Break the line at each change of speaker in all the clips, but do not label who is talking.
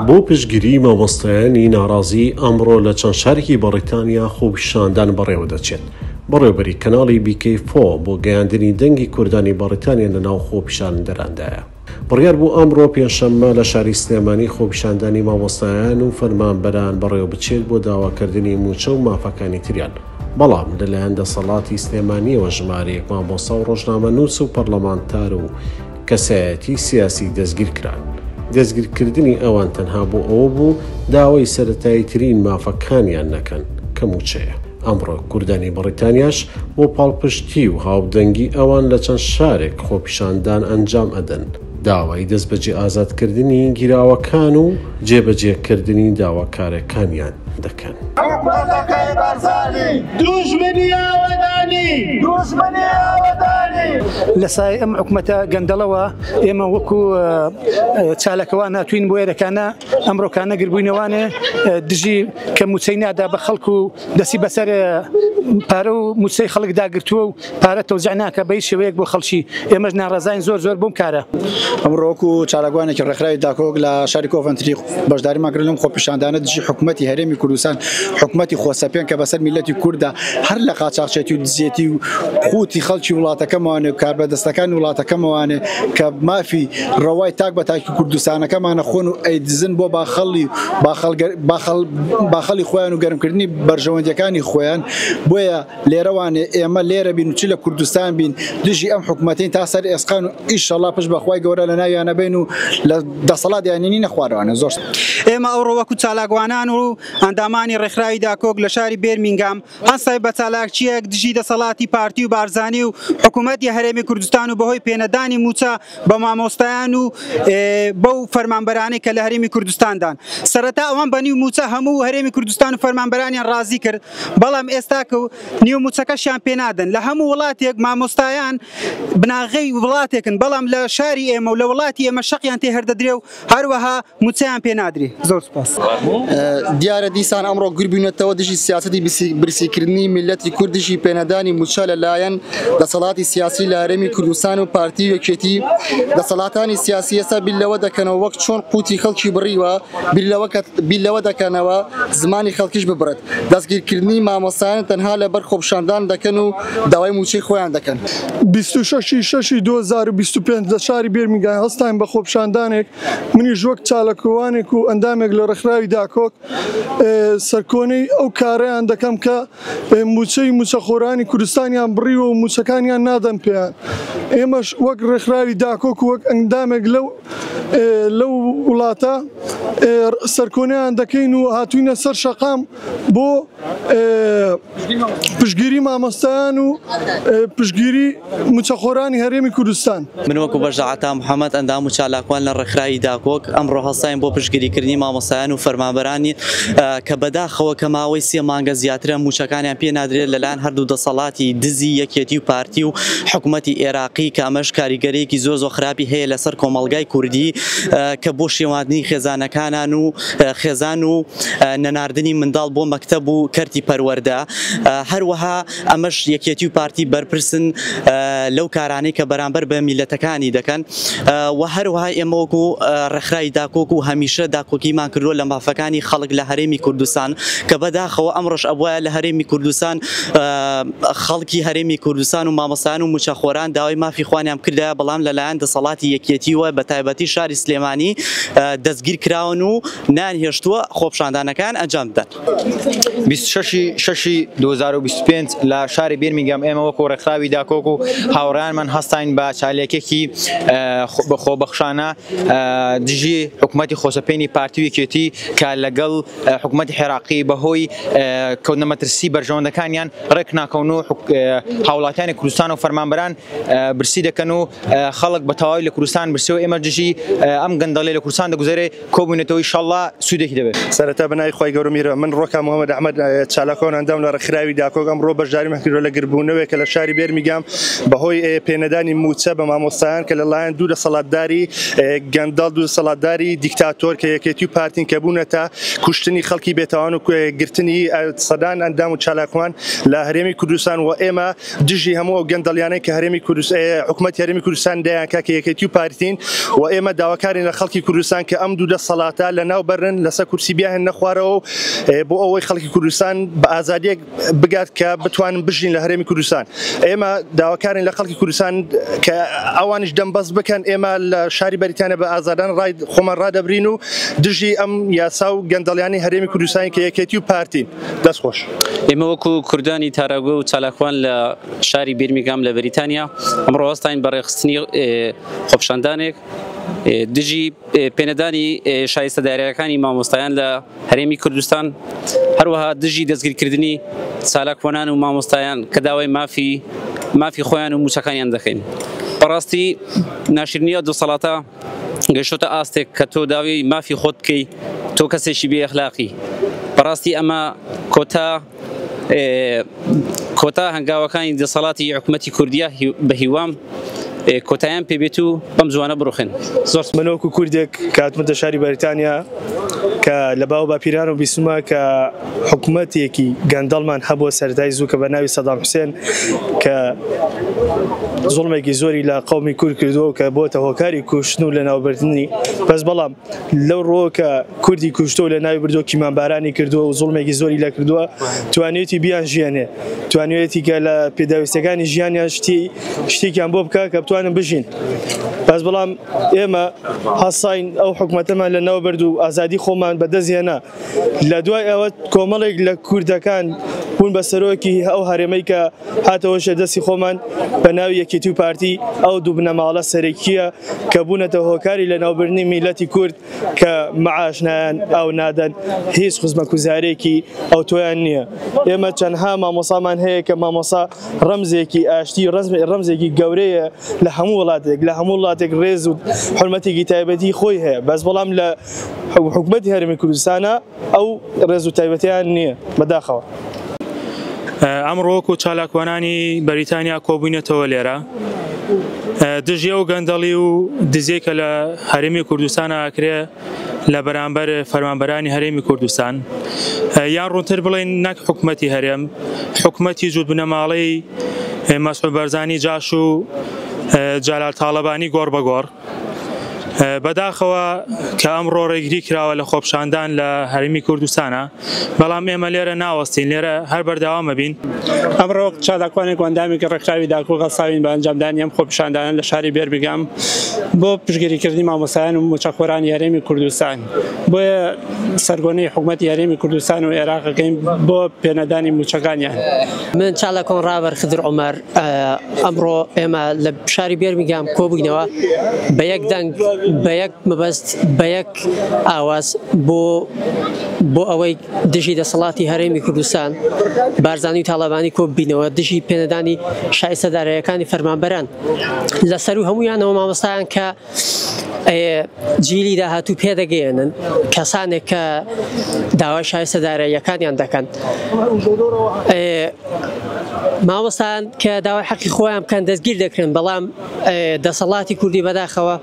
بۆ پشتگیری مامۆستایانی ناڕازی ئەمڕۆ لە چەند شارێکی بەڕیتانیا خۆپیشاندان بەڕێوەدەچێت. بەڕێوەبەری کەناڵی بیکەی فۆ بۆ گەیاندنی دەنگی کوردانی بەڕیتانیا لەناو خۆپیشاندەراندایە. بڕیار بوو ئەمڕۆ پێنجشەممە لە شاری سلێمانی خۆپیشاندانی مامۆستایان و فەرمانبەران بەڕێوەبچێت بۆ داواکردنی مووچە و مافەکانی تریان، بەڵام لەلایەن دەسەڵاتی سلێمانییەوە ژمارەیەک مامۆستا و ڕۆژنامەنووس و پەرلەمانتار و کەسایەتی سیاسی دەستگیرکران. دەستگیرکردنی ئەوان تەنها بۆ ئەوە بوو داوای سەرەتاییترین مافەکانیان نەکەن کە مووچەیە. ئەمڕۆ کوردانی بەڕیتانیاش بۆ پاڵپشتی و هاودەنگی ئەوان لە چەند شارێک خۆپیشاندان ئەنجام ئەدەن، داوای دەستبەجێ ئازادکردنی گیراوەکان و جێبەجێکردنی داواکارەکانیان دەکەن.
حکومەتەکەی بارزانی دوژمنی ئاوەدانی دوژمنی ئاوەدانی.
لە سایەی ئەم حکومەتە گەندەڵەوە ئێمە وەکو چالاکەوان هاتوین بۆ ئێرەکانە ئەمڕۆکانە گربووینەوانێ دژی کە موچەی نادا بە خەڵک و دەستی بەسەر پارە و موچەی خەڵک داگرتووە و پارە تەوزیع ناکە بە هیچ شێوەیەک بۆ خەڵکی ئێمەش ناڕەزاین زۆر زۆر بۆم کارە.
ئەمڕۆ وەکو چالاکوانێکی ڕێکخراوی داکۆک لە شاری کۆڤەنتری بەشداریمان کرد لەم خۆپیشاندانە دژی حکومەتی هەرێمی کوردستان، حکومەتی خۆسەپێن کە بەسەر میللەتی کورددا هەر لە قاچاخچێتی و دزێتی و قوتی خەڵکی وڵاتەکەمانێ و کاربەدەستەکانی وڵاتەکەمەوانێ کە مافی ڕەوای تاک بە تاکی کوردستانەکەمانە خۆن و ئەیدزن بۆ باخەڵی باخەڵی خۆیان و گەرمکردنی بەرژەوەندیەکانی خۆیان بۆیە لێرەوانێ ئێمە لێرە بین و چ لە کوردستان بین دژی ئەم حکومەتەین تا سەر ئێسقان و ئیشەڵا پشت بە خوای گەورە لە ناویانە بین و لە دەسەڵات یانینینە خوارەوانێ زۆر.
ئێمە ئەوڕۆ وەکو چالاکوانان و ئەندامانی ڕێکخراوی داکۆک لە شاری بێرمینگام هەستاین بە چالاکییەک دژی دەسەڵاتی پارتی و بارزانی و حکوومەتی هەرێمی کوردستان و بەهۆی پێنەدانی مووچە بە مامۆستایان و بەو فەرمانبەرانەی کە لە هەرێمی کوردستاندان. سەرەتا ئەوان بە نیو مووچە هەموو هەرێمی کوردستان و فەرمانبەرانیان ڕازی کرد، بەڵام ئێستا کە نیو مووچەکەشیان پێنادەن. لە هەموو وڵاتێک مامۆستایان بناغەی وڵاتێکن، بەڵام لە شاری ئێمە و لە وڵاتی ئێمە شەقیان تێ هەردەدرێ و هەروەها مووچەیان پێ نادرێ. زۆر سوپاس.
دیارە دیسان ئەمڕۆ گربوینەتەوە دژی سیاسەتی برسیکردنی میللەتی کورد دژی پێنەدانی مووچە لە لایەن دەسەڵاتی سیاسی لە هەرێمی کوردستان و پارتی و یەکێتی دەسەڵاتانی سیاسی ئێستا بیر لەوە دەکەنەوە وەک چۆن قوتی خەڵکی بڕیوە بیر لەوە دەکەنەوە زمانی خەڵکیش ببڕێت دەستگیرکردنی مامۆستایان تەنها لەبەر خۆپیشاندان دەکەن و داوای مووچەی خۆیان دەکەن.
26 ی شەشی 2025 لە شاری بێرمینگهام هەستاین بە خۆپیشاندانێک، منیش وەک چاالکوانێک و ئەندامێک لە ڕێکخراوی داکۆک سەرکۆنەی ئەو کارەیان دەکەم کە مووچەی مووچەخۆرانی کوردستانیان بڕیوە و مووچەکانیان نادەن پێیان. ئێمەش وەک ڕێکخراوی داکۆک و وەک ئەندامێک لەو لەو وڵاتە سەرکۆنەیان دەکەین و هاتوینە سەر شەقام بۆ پشتگیری مامۆستایان و پشتگیری مووچەخۆرانی هەرێمی کوردستان.
من وەکو بەشدە عەتا محەمەد ئەندام و چالاکوان لە ڕێکخراوی داکۆک ئەمڕۆ هەستاین بۆ پشتگیریکردنی مامۆستایان و فەرمانبەرانی کە بەداخەوە کە ماوەی سێ مانگە زیاترە مووچەکانیان پێ نادرێت لەلایەن هەردوو دەسەڵاتی دزی یەکێتی و پارتی و حکومەتی ئێراقی کە ئەمەش کاریگەریەکی زۆر زۆر خراپی هەیە لەسەر کۆمەڵگای کوردی کە بۆ شێواندنی خێزانەکانان و خێزان و نەناردنی منداڵ بۆ مەکتەب و کەرتی پەروەردە هەروەها ئەمەش یەکێتی و پارتی بەرپرسن لەو کارانەی کە بەرامبەر بە میلەتەکانی دەکەن و هەروەها ئێمە وەکو ڕێکخراوی داکۆک و هەمیشە داکۆکیمان کردووە لە مافەکانی خەڵک لە هەرێمی کوردستان کە بەداخەوە ئەمڕۆش ئەبوایە لە هەرێمی کوردستان خەڵکی هەرێمی کوردستان و مامۆستایان و مووچەخۆران داوای مافی خوانیان بکردایە بەڵام لەلایەن دەسەڵاتی یەکێتیوە بە تایبەتی شاری سلێمانی دەستگیر کراون و نەیانهێشتووە خۆپیشاندانەکەیان ئەنجام بدەن.
26 ی شەشی 2025 لە شاری بیرمینگهام ئێمە وەکو ڕێکخراوی داکۆک و هاوڕێیانمان هەستاین بە چالاکیەکی خۆبەخشانە دژی حکومەتی خۆسەپێنی پارتی و یەکێتی کە لەگەڵ حکومەتی عێراقی بەهۆی کەوتنە مەترسی بەرژەوەندەکانیان ڕێک ناکەون و هاوڵاتیانی کوردستان و فەرمانبەران برسی دەکەن و خەڵک بە تەواوی لە کوردستان برسی و ئێمە دژی ئەم گەندەڵی لە کوردستان دەگوزەرێ کۆبووینەتەوە ئیشەڵڵا سوودێکی دەبێت.
سەرەتا بە ناوی خوای گەورە میرە من ڕۆکا محمد ئەحمەد چالاکوان ئەندام لە ڕێکخراوی داکۆک ئەمڕۆ بەشداریمان کردووە لە گردبوونەوەیەک کە لە شاری بێرمیگام بەهۆی پێنەدانی مووچە بە مامۆستایان کە لەلایەن دوو دەسەڵاتداری گەندەڵ دوو دەسەڵاتداری دیکتاتۆر کە یەکێتی و پارتین کە بوونەتە کوشتنی خەڵکی بێتاوان و گرتنی سەدان ئەندام و چالاکوان لە هەرێمی. کوردستان و ئێمە دژی هەموو ئەو گەندەڵیانەی کە هەرێمی کوردستان حکومەتی هەرێمی کوردستان دەیانکا کە یەکێتی و پارتین و ئێمە داواکارین لە خەڵکی کوردستان کە ئەم دوو دەسەڵاتە لە ناو بەرن لەسەر کورسی بیاهێننە خوارەوە و بۆ ئەوەی خەڵکی کوردستان بە ئازادیەک بگات کە بتوانن بژین لە هەرێمی کوردستان. ئێمە داواکارین لە خەڵکی کوردستان کە ئەوانیش دەمبەست بکەن ئێمە لە شاری بەریتانیا بە ئازادان ڕای خۆمان ڕادەبرین و دژی ئەم یاسا و گەندەڵیانەی هەرێمی کوردستانی کە یەکێتی و پارتین. دەست خۆش.
ئێمە وەکو کوردانی تاراوگە و چالاکوان لە شاری بیرمیگام لە بەریتانیا ئەمڕۆ هەستاین بە ڕێکخستنی خۆپیشاندانێک دژی پێنەدانی شایستە دارایەکانی مامۆستایان لە هەرێمی کوردستان هەروەها دژی دەستگیرکردنی چالاکوانان و مامۆستایان کە داوای مافی مافی خۆیان و موچەکانیان دەکەین. بەڕاستی ناشرینی ئەو دەسەڵاتە گەیشتۆتە ئاستێک کە تۆ داوی مافی خۆت بکەی تۆ کەسێکی بێ ئەخلاقی. بەڕاستی ئەمە کۆتا کۆتا هەنگاوەکانی دەسەڵاتی حکومەتی کوردیە بە هیوام کۆتایان پێ بێت و بەم زوانە بڕوخێن. زۆر
من وەکو کوردێک کە هاتمەتە شاری بەریتانیا کە لە باو باپیرانەوە بیستومە کە حکومەتێکی گەندەڵمان هەبووە سەرەتای زوو کە بە ناوی سەدام حوسێن کە زوڵمێکی زۆری لە قەومی کورد کردووە و کە بۆتە هۆکاری کوشتن و لەناوبردنی بەس بەڵام لەو ڕۆ کە کوردی کوشتووە و لەناوی بردووە کیمانبارانی کردووە و زوڵمێکی زۆری لە کردووە توانیویەتی بیان ژیێنێ توانیویەتی کە لە پێداویستیەکانی ژیانیان شتی شتێکیان بۆ بکە کە بتوانن بژین بەس بەڵام ئێمە هەساین ئەو حکومەتەمان لە ناو برد و ئازادی خۆمان بەدەست هێنا لە دوای ئەوە کۆمەڵێک لە کوردەکان بوون بە سەرۆکی ئەو هەرێمەی کە هاتەوە ژێر دەستی خۆمان بە ناوی یەکێتی و پارتی ئەو دوو بنەماڵە سەرەکییە کە بوونەتە هۆکاری لەناوبردنی میللەتی کورد کە معاش نایەن ئاو نادەن هیچ خزمەتگوزارێکی ئەوتۆیان نییە ئێمە چەندها مامۆسامان هەیە کە مامۆسا ڕەمزێکی ئاشتی ڕەمزێکی گەورەیە لە هەموو وڵاتێک لە هەموو وڵاتێک ڕێز و حرمەتێکی تایبەتی خۆی هەیە بەس بەڵام لە حکومەتی هەرێمی کوردستانە ئەو ڕێز و تایبەتیان نییە بەداخەوە.
ئەمڕۆ وەکو چالاکوانانی بەریتانیا کۆبووینەتەوە لێرە دژی ئەو گەندەڵی و دزیەی کە لە هەرێمی کوردستان ئاکرێ لە بەرامبەر فەرمانبەرانی هەرێمی کوردستان یان ڕوونتر بڵێن نەک حکومەتی هەرێم حکومەتی جووت بنەماڵەی مەسعود بەرزانی جاش و جەلال تاڵەبانی گۆڕ بە گۆڕ بەداخەوە کە ئەمڕۆ ڕێگری کراوە لە خۆپشاندان لە هەرێمی کوردستانە بەڵام ئێمە لێرە ناوەستین لێرە هەر بەردەوامە بین.
ئەمڕۆ چالاکوانێک و ئەندامێکی ڕێکخراوی داکۆک هەڵساوین بە ئەنجامدانی ئەم خۆپیشاندانە لە شاری بێرمیگام بۆ پشتگیریکردنی مامۆستایان و مووچەخۆرانی هەرێمی کوردستان بۆیە سەرگۆنەی حکومەتی هەرێمی کوردستان و عێراق ئەکەین بۆ پێنەدانی مووچەکانیان.
من چالاکوان ڕابەر خدر عومەر ئەمڕۆ ئێمە لە شاری بێرمیگام کۆبووینەوە بە یەک دەنگ بە یەک مەبەست بە یەک ئاواز بۆ بۆ ئەوەی دژی دەسەڵاتی هەرێمی کوردستان بارزانی و تاڵەبانی کۆببینەوە دژی پێنەدانی شایستە دارایەکانی فەرمانبەران لەسەر و هەمویانەوە مامۆستایان کە جیلی داهاتوو پێدەگەیەنن کەسانێک کە داوای شایستە داراییەکانیان دەکەن مامۆستایان کە داوای حەقی خۆیان بکەن دەستگیر دەکرێن بەڵام دەسەڵاتی کوردی بەداخەوە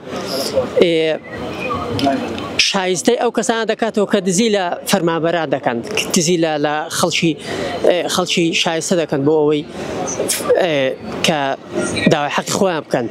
شایستەی ئەو کەسانە دەکاتەوە کە دزی لە فەرمانبەران دەکەن دزی لە لە خەڵکی خەڵکی شایستە دەکەن بۆ ئەوەی کە داوای حەقی خۆیان بکەن.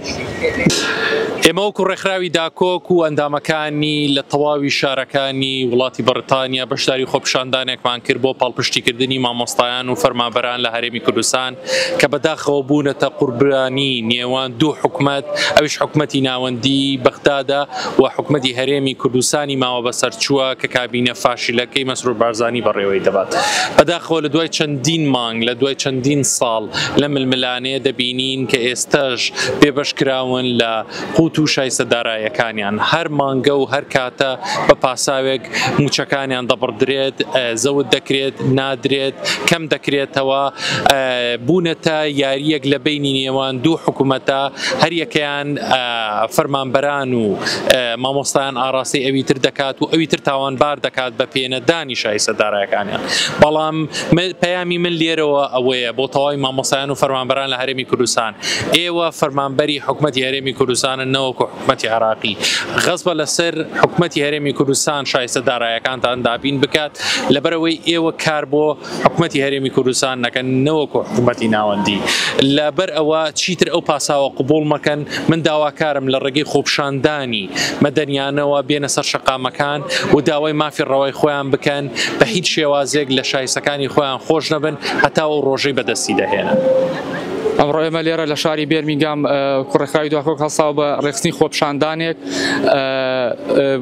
ئێمە وەکو ڕێکخراوی داکۆک و ئەندامەکانی لە تەواوی شارەکانی وڵاتی بەڕیتانیا بەشداری خۆپیشاندانێکمان کرد بۆ پاڵپشتیکردنی مامۆستایان و فەرمانبەران لە هەرێمی کوردستان کە بەداخەوە بوونەتە قوربانی نێوان دوو حکومەت ئەویش حکومەتی ناوەندی بەغدادە و حکومەتی هەرێمی کوردستانی ماوە بەسەرچووە کە کابینە فاشلەکەی مەسرور بارزانی بەڕێوەی دەبات. بەداخەوە لە دوای چەندین مانگ لە دوای چەندین ساڵ لە ململانێ دەبینین کە ئێستەش بێبەش کراون لە قوت و شایستە دارایەکانیان. هەر مانگە و هەر کاتە بە پاساوێک موچەکانیان دەبڕدرێت، زەوت دەکرێت، نادرێت، کەم دەکرێتەوە، بوونەتە یارییەک لە بەینی نێوان دوو حکومەتە، هەریەکەیان فەرمانبەران و مامۆستایان ئاڕاستەی ئەوی تر. تر دەکات و ئەوی تر تاوانبار دەکات بە پێنەدانی شایستە دارایەکانیان. بەڵام پەیامی من لێرەوە ئەوەیە بۆ تەواوی مامۆستایان و فەرمانبەران لە هەرێمی کوردستان، ئێوە فەرمانبەری حکومەتی هەرێمی کوردستانن نەوەکو حکومەتی عێراقی. غەسبە لەسەر حکومەتی هەرێمی کوردستان شایستە دارایەکانتان دابین بکات، لەبەرئەوەی ئێوە کار بۆ حکومەتی هەرێمی کوردستان نەکەن نەوەکو حکومەتی ناوەندی. لەبەر ئەوە چیتر ئەو پاساوە قبوڵ مەکەن، من داواکارم لە ڕێگەی خۆپیشاندانی مەدەنیانەوە بێنە سەر شەقامەکان و داوای مافی ڕەوای خۆیان بکەن، بە هیچ شێوازێک لە شایستەکانی خۆیان خۆش نەبن هەتا ئەو ڕۆژەی بەدەستی دەهێنن.
ئەمڕۆ ئێمە لێرە لە شاری بێرمینگام ڕێکخراوی داکۆک هەڵساوە بە ڕێکخستنی خۆپیشاندانێک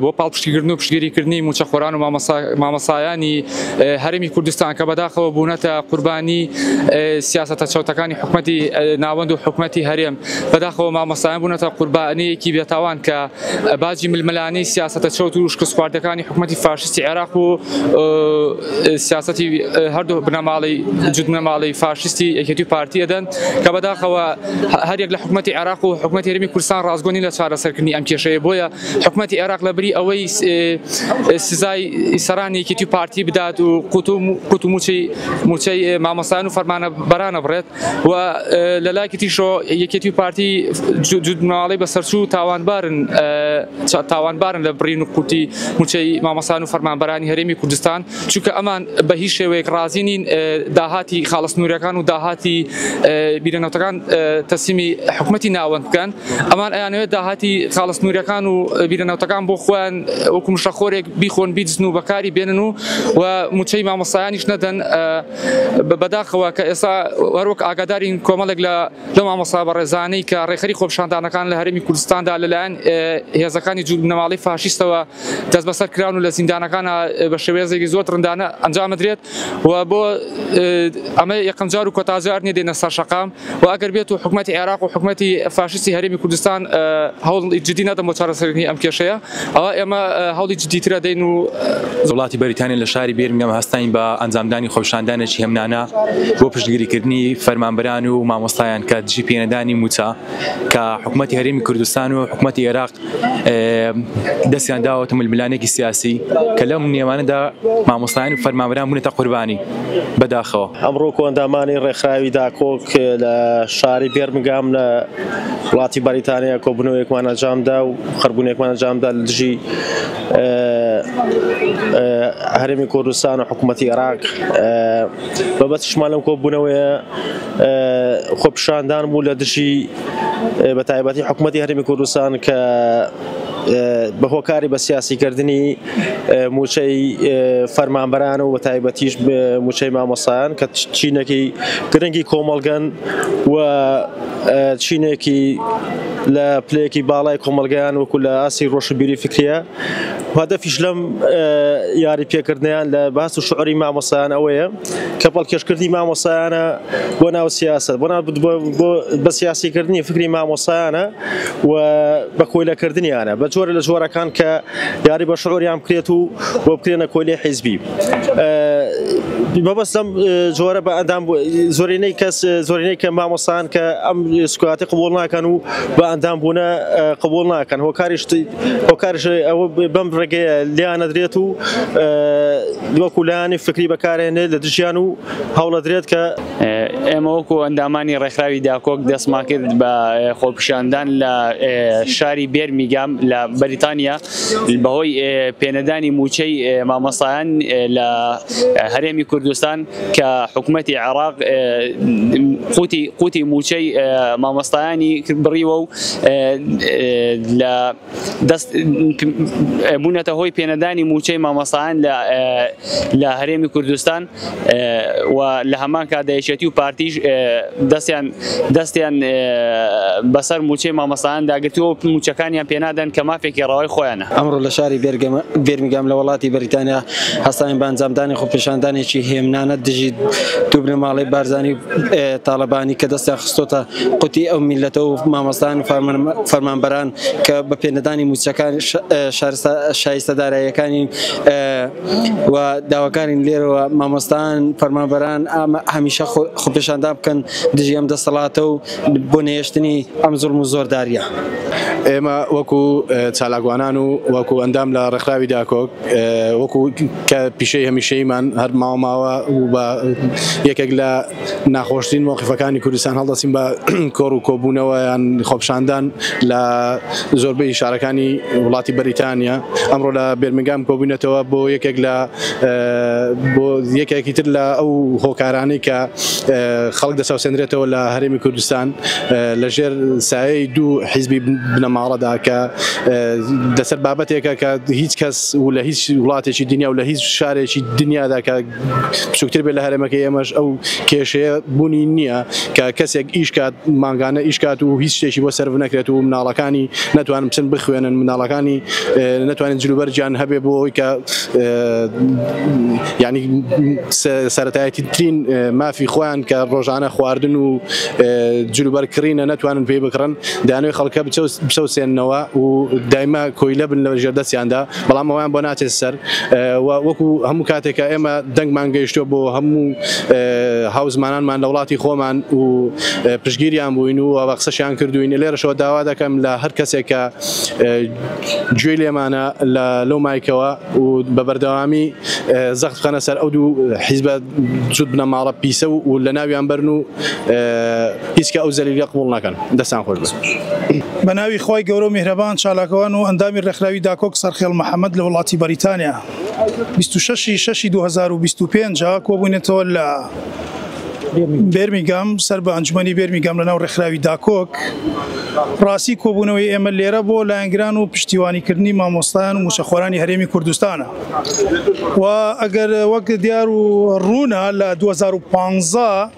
بۆ پاڵپشتیکردن و پشتگیریکردنی مووچەخۆران و مامۆستایانی هەرێمی کوردستان کە بەداخەوە بوونەتە قوربانی سیاسەتە چەوتەکانی حکومەتی ناوەند و حکومەتی هەرێم. بەداخەوە مامۆستایان بوونەتە قوربانییەکی بێتاوان کە باجی ململانێی سیاسەتە چەوت و شکستخواردەکانی حکومەتی فاشیستی عێراق و سیاسەتی هەردوو بنەماڵەی جوت بنەماڵەی فاشیستی یەکێتی و پارتی ئەدەن کە بەداخەوە هەریەک لە حکومەتی عێراق و حکومەتی هەرێمی کوردستان ڕاستگۆ نین لە چارەسەرکردنی ئەم کێشەیە بۆیە حکومەتی عێراق لە بری ئەوەی سزای سەرانی یەکێتی و پارتی بدات و قوت و موچەی موچەی مامۆستایان و فەرمانبەران ئەبڕێت و لە لایەکی تریشەوە یەکێتی و پارتی جوت بنەماڵەی بەسەرچوو تاوانبارن تاوانبارن لە بڕین و قوتی موچەی مامۆستایان و فەرمانبەرانی هەرێمی کوردستان چونکە ئەمان بە هیچ شێوەیەک ڕازی نین داهاتی خاڵە سنووریەکان و داهاتی بیرە نەوتەکان تەسلیمی حکومەتی ناوەند بکەن ئەمان ئەیانەوێت داهاتی خاڵە سنووریەکان و بیرە نەوتەکان بۆ خۆیان وەکو مشەخۆرێک بیخۆن بیدزن و بەکاری بێنن و و موچەی مامۆستایانیش نەدەن بەداخەوە کە ئێستا هەروەک ئاگادارین کۆمەڵێک لە لەو مامۆستا بەڕێزانەی کە ڕێکخەری خۆپیشاندانەکان لە هەرێمی کوردستاندا لەلایەن هێزەکانی جووت بنەماڵەی فاشیستەوە دەستبەسەر کراون و لە زیندانەکانە بە شێوەیەکی زۆر دڕندانە ئەنجام دەدرێت و بۆ ئەمە یەکەم جار و کۆتاجار نییە دێنە سەر شەقام و ئەگەر بێت و حکومەتی عێراق و حکومەتی فاشیستی هەرێمی کوردستان هەوڵی جدی نەدەن بۆ چارەسەرکردنی ئەم کێشەیە ئەوا ئێمە هەوڵی جدیترە دەین و
وڵاتی بەریتانیا لە شاری بێرمینگهام هەستاین بە ئەنجامدانی خۆپیشاندانێکی هێمنانە بۆ پشتگیریکردنی فەرمانبەران و مامۆستایان کە دژی پێنەدانی مووچە کە حکومەتی هەرێمی کوردستان و حکومەتی عێراق دەستیان داوەتە ململانێکی سیاسی کە لەم نێوانەدا مامۆستایان و فەرمانبەران بوونەتە قوربانی بەداخەوە.
ئەمڕۆ کۆئەندامانی ڕێکخراوی داکۆک لە شاری بێرمنگهام لە وڵاتی بەریتانیا کۆبوونەوەیەکمان ئەنجامدا و قڕبوونێکمان ئەنجامدا لە دژی هەرێمی کوردستان و حکوومەتی عێراق مەبەستیشمان لەم کۆبوونەوەیە خۆپیشاندان بوو لە دژی بە تایبەتی حکوومەتی هەرێمی کوردستان کە بە هۆکاری بە سیاسیکردنی موچەی فەرمانبەران و بە تایبەتیش موچەی مامۆستایان کە چینێکی گرنگی کۆمەڵگەن و چینێکی لە پلەیەکی باڵای کۆمەڵگەیان وەکو لە ئاستی ڕۆشنبیری فکریە هەدەفیش لەم یاری پێکردنیان لە باس و شعری مامۆستایان ئەوەیە کە پەڵکێشکردنی مامۆستایانە بۆ ناو سیاسەت بۆ ناو بۆ بە سیاسیکردنی فکری مامۆستایانە و بە کۆیلەکردنیانە بە جۆرە لە جۆرەکان کە یاری بە شعوریان بکرێت و بۆ بکرێنە کۆیلەی حیزبی مەبەست لەم جۆرە بە ئەندام زۆرینەی کەس زۆرینەی کە مامۆستان کە ئەم سکاتی قبول ناکەن و بە ئەندام بوونە قبول ناکەن هۆکاریش هۆکارش ئەوە بەم ڕێگەیە لیان نەدرێت و وەکو لایەنی فکری بەکارهێنێت لە دژیان و هەوڵەدرێت کە
ئێمە وەکو ئەندامانی ڕێکخراوی داکۆک دەستمان کرد بە خۆپیشاندان لە شاری بێرمیگام لە بەریتانیا بەهۆی پێنەدانی مووچەی مامۆستایان لە هەرێمی کوردستان کە حکومەتی عێراق قوتی قوتی مووچەی مامۆستایانی بڕیوە و لە دەست بوونەتە هۆی پێنەدانی مووچەی مامۆستایان لە هەرێمی کوردستان و لە هەمان کاتدا یەکێتی و پارتیش دەستیان دەستیان بەسەر مووچەی مامۆستایان داگرتووە و مووچەکانیان پێنادەن کە مافێکی ڕەوای خۆیانە.
ئەمڕۆ لە شاری بێرمینگهام لە وڵاتی بەریتانیا هەستاین بە ئەنجامدانی خۆپیشاندانێکی هێمنانە دژی دوو بنەماڵەی بارزانی و تاڵەبانی کە دەستیان خستۆتە قوتی ئەو میللەتە و مامۆستایان و فەرمانبەران کە بە پێنەدانی مووچەکان شایستە داراییەکانی و داواکارین لێرەوە مامۆستایان فەرمانبەران هەمیشە خۆپێشاندان بکەن دژی ئەم دەسەڵاتە و بۆ نەهێشتنی ئەم زوڵم و زۆرداریە.
ئێمە وەکو چالاکوانان و وەکو ئەندام لە ڕێکخراوی داکۆک وەکو کە پیشەی هەمیشەیمان هەر ماوە ماوە و بە یەکێک لە ناخۆشترین مۆقفەکانی کوردستان هەڵدەستین بە کۆڕ و کۆبوونەوە یان خۆپشاندان لە زۆربەی شارەکانی وڵاتی بەریتانیا ئەمڕۆ لە بێرمنگام کۆبووینەتەوە بۆ یەکێک لە بۆ یەکێکی تر لە ئەو هۆکارانەی کە خەڵک دەچەوسێنرێتەوە لە هەرێمی کوردستان لە ژێر سایەی دوو حیزبی بنەماڵەدا کە لەسەر بابەتێکە کە هیچ کەس و لە هیچ وڵاتێکی دنیا و لە هیچ شارێکی دنیادا کە بچووکتر بێت لە هەرێمەکەی ئێمەش ئەو کێشەیە بوونی نییە کە کەسێک ئیش کات مانگانە ئیش کات و هیچ شتێکی بۆ سەرف نەکرێت و مناڵەکانی نەتوانن بچن بخوێنن مناڵەکانی نەتوانن جلوبەرگیان هەبێ بۆ ئەوەی کە یعنی سەرەتایەتیترین مافی خۆیان کە ڕۆژانە خواردن و جلوبەرگ کڕینە نەتوانن پێی بکڕن دەیانەوێت خەڵکە بچەوسێننەوە و دایمە کۆیلە بن لە ژێر دەستیاندا بەڵام ئەویان بۆ ناچێت سەر و وەکو هەموو کاتێکە ئێمە دەنگمان گەیشتووە بۆ هەموو هاوزمانانمان لە وڵاتی خۆمان و پشگیریان بووین و بە قسەشیان کردوین لێرەشەوە داوا دەکەم لە هەر کەسێک کە گوێی لێمانە لە لەو مایکەوە و بە بەردەوامی زەخت بخەنە سەر ئەو دوو حیزبە جوت بنەماڵە پیسە و لە ناویان بەرن و هیچ کە ئەو زەلیلیە قبوڵ نەکەن. دەستان خۆش بێت.
بە ناوی خوای گەورە و میهرەبان چالاکوان و ئەندامی ڕێکخراوی داکۆک سەرخێڵ محەمەد لە وڵاتی بەریتانیا 26 ی شەشی 2025 کۆبووینەتەوە لە بێرمیگام سەر بە ئەنجومەنی بێرمیگام لەناو ڕێکخراوی داکۆک ڕاستی کۆبوونەوەی ئێمە لێرە بۆ لایەنگران و پشتیوانیکردنی مامۆستایان و مووچەخۆرانی هەرێمی کوردستانە و ئەگەر وەک دیار و ڕوونە لە 2015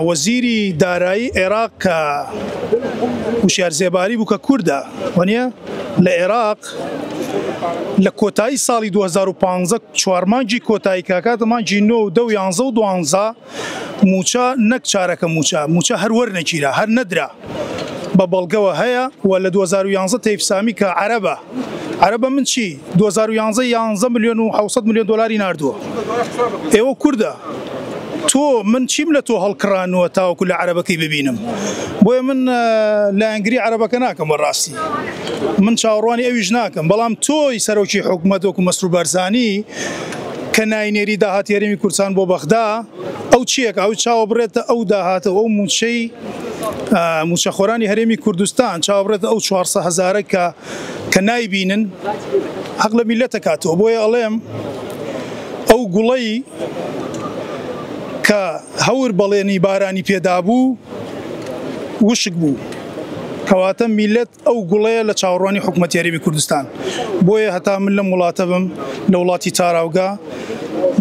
وەزیری دارایی عێراق کە وشیار زێباری بوو کە کوردە وەنیە لە عێراق لە کۆتایی ساڵی 2015 چوار مانگی کۆتایی کاکاتە مانگی 9 و دە و یانزە و دوانزە مووچە نەک چارەکە مووچە مووچە هەر وەرنەگیرا هەر نەدرا بە بەڵگەوە هەیە و لە 2011 تەیف سامی کە عەرەبە عەرەبە من چی 2011 یانزە ملیۆن و 700 ملیۆن دۆلاری ناردووە ئێوە کوردە تۆ من چیم لە تۆ هەڵکڕانووە تاوەکو لە عەرەبەکەی ببینم بۆیە من لایەنگری عەرەبەکە ناکەم بەڕاستی من چاوەڕوانی ئەویش ناکەم بەڵام تۆی سەرۆکی حکومەت وەکو مەسرور بارزانی کە ناینێری داهاتی هەرێمی کوردستان بۆ بەغدا ئەو چیەکە ئەو چاوە بڕێتە ئەو داهاتە و ئەو موچەی موچەخۆرانی هەرێمی کوردستان چاوە بڕێتە ئەو 400 هەزارە کە کە نایبینن حەق لە میلەتە کاتەوە بۆیە ئەڵێم ئەو گوڵەی کە هەور بەڵێنی بارانی پێدابوو وشک بوو کەواتە میلەت ئەو گوڵەیە لە چاوەڕوانی حکومەتی هەرێمی کوردستان. بۆیە هەتا من لەم وڵاتە بم، لە وڵاتی تاراوگە،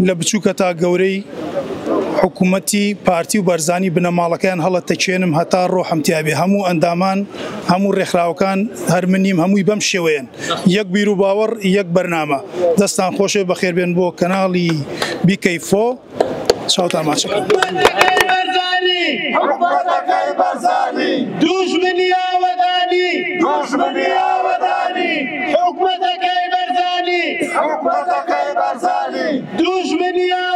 لە بچووکە تا گەورەی حکومەتی پارتی و بەرزانی بنەماڵەکەیان هەڵەتەکێنم هەتا ڕۆحم تیابێ. هەموو ئەندامان، هەموو ڕێکخراوەکان هەر من نیم، هەمووی بەم شێوەیەن. یەک بیروباوەڕ، یەک بەرنامە. دەستان خۆشێ بەخێربێن بۆ کەناڵی بیکەی فۆ. چاوتان ماچەکەم.
حکومەتەکەی بەرزانی حکومەتەکەی بەرزانی دوژمنی ئاوەدانی دوژمنی ئاوەدانی حکومەتەکەی بەرزانی حکومەتەکەی بەرزانی دوژمنی ئاوەدانی.